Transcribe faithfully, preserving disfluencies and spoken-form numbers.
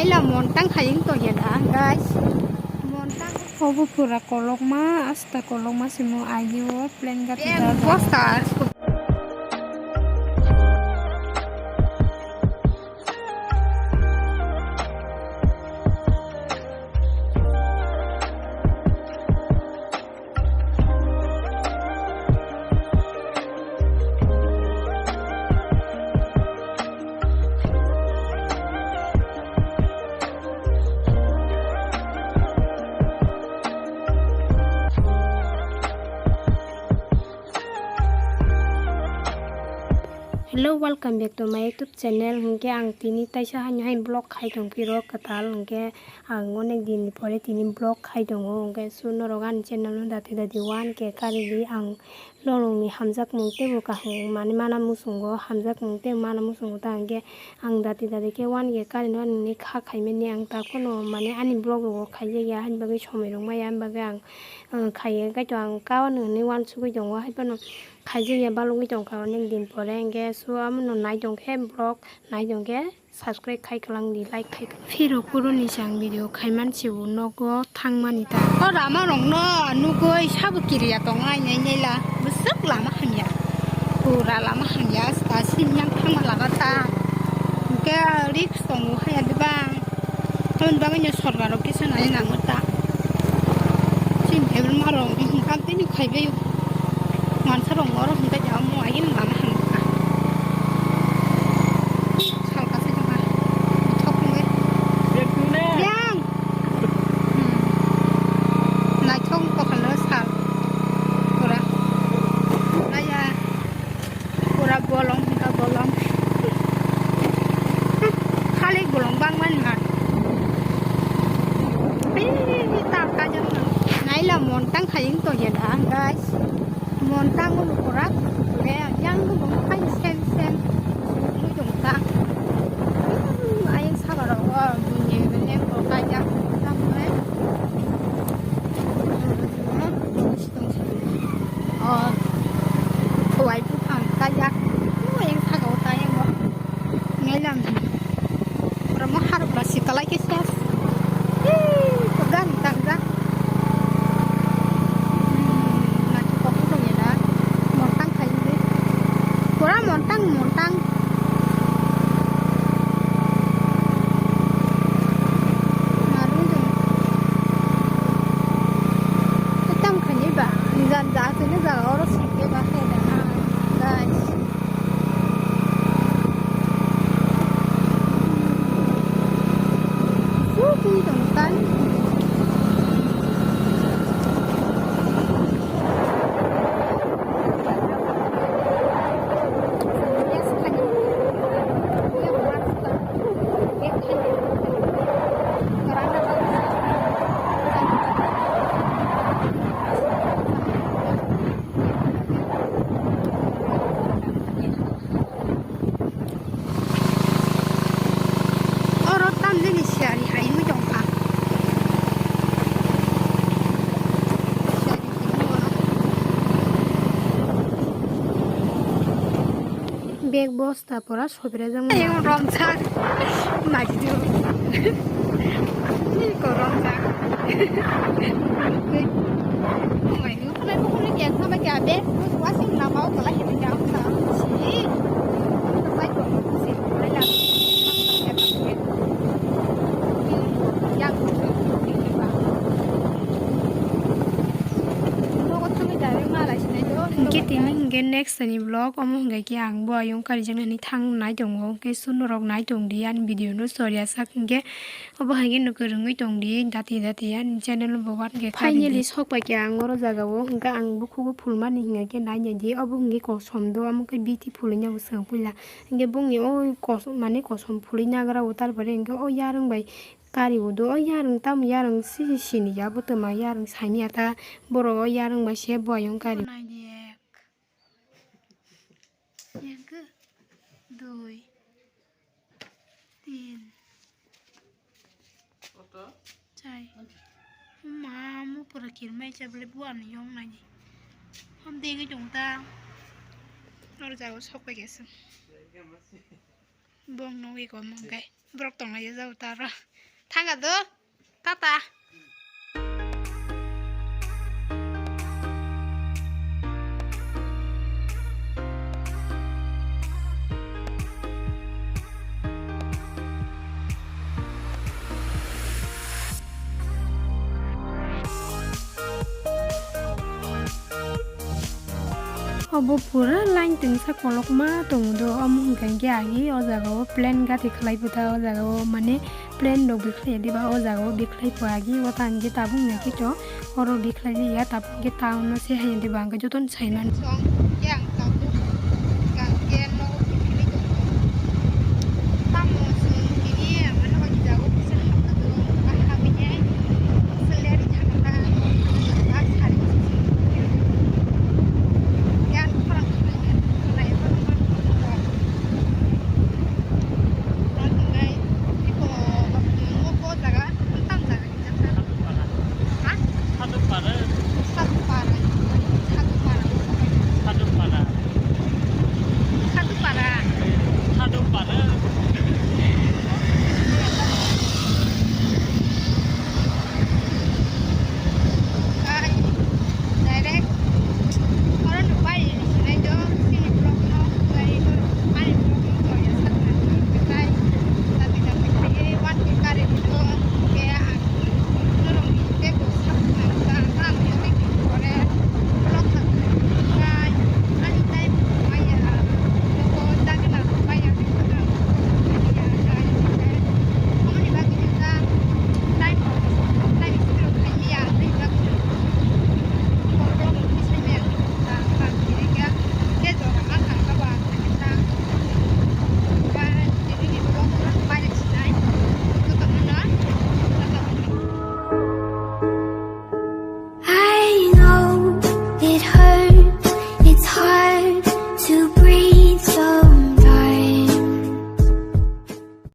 Ila montang hayung to ya da, guys. Montang. Obo pura kolokma, asta kolokma simo ayo plan gati da. Bosta. Hello, welcome back to my YouTube channel. Hwnkhe ang tini taisa haino hai vlog khai tong phiro kwtal, hwnkhe ang onek din ni pore tini vlog khai tongo, hwnkhe so norok ani channel no dati dati one K karidi. Ang norokni hamjakmung teibo kaham mani mana muchungo, hamjakmung tei mana muchungo ta hwnkhe ang dati dati khe one K karinani hwnwi kha khaimani ang ta phano mane ani vlog rogo khaijakya, haini bagwi somoi rok maya, haini bagwi ang, ang khaiya, kaitor ang kha hwnwi uansugwi tongo, haiphano khaijakya balugwi tongkha onek din pore, hwnkhe so abono nai tongkhe vlog nai tongkhe. Subscribe khai kwlang di, like khai kwlang. Phiro puroni chang video khaiman sibu nogo thangmani ta. O rama rok no nugui sabo kiriya tongnai nai nai la. Bwswk lama hamya. Pura lama hamya, ta sim yang thangma lama ta. Hwnkhe risk tongo haya diba. Aboni bagwi no sorkar rok kisa nai nango ta. Chini table ma rok, hwnkhe tini khaibai. Mansa rok oro hwnkhe ja omo agini lama hamya. Salka se joma. Thok mui. Yang. Hmm. Naithok kokal no sal. Pura. Naya. Pura bolong hwnkha bolong. Khali bolong bangmani ma. Ih, tar kajak no. Naila montang khayung to ya da, guys. Montang o pura. Yang no bong khai sen sen. Mui dong ta. Ayang sabar o, bunyi bene ko kajak. Tamone. Oh, kowai buphang kajak. Oh, yang saka o ta yang o. Ngailam. Ora mo harap la sikalai ke ses. Ih, pegang tangga. Hmm, nanti kok itu ya dah. Montang kayu deh. Ora montang, montang. Marung dong. Tam khani ba, jan ja sini jaga oro singke ba khe da na, guys. Su twi tong tan. Oro tamjani siyari hai wngwi tongkha. Bag bosta pora sobrajak mano. Ayung romsa. Majdu. Iko romsa. Ngai nu khlai ko khlai kya sama kya bag. Washing lama o kala hini jam sa. Si. Sai ko. Si. Ai la. Yang. Nogo thangwi direct malai sinai do. Hingke tini hingke next ni vlog omo hingke ke ang bo ayung karijaknani thang nai tongo, hingke suno rok nai tong di ani video no sorya sak hingke obo hai ke no kwrwngwi tong di dati dati ani channel bo wan ke finally sok pai ke ang oro jaga o hingke ang bukhugo phulmani hingke nai nai di obo hingke kosom do omo khe beautiful wngya bo swng puila hingke bongni o kosom mane kosom phulwi nagra o tarpore hingke o yarwng bai Kari udo o yarwng tamo yarwng si sini ya bo twma yarwng saini ata borok o yarwng bai se bo ayung kari. Nai di ek. Ek, dui, tin, chai. Ma mo pura kirmai cha bole buan yong nai di. Ham degi jong ta. Nor jago sok pai gese. Bong nogwi ko mong kai. Borok tonglai o jao ta oro. Thangkha do. Tata. Obo pura line twngsa kolokma tongo do, omo hwnkha hwnkhe agi o jaga o plane gati khlai phuta o jaga o mane plane rok bikhlai diba o jaga o bikhlai phu agi o ta hwnkhe tabuk naikhe to oro bikhlai liya tabuk hwnkhe town o se hai diba hwnkhe jotono sai mano.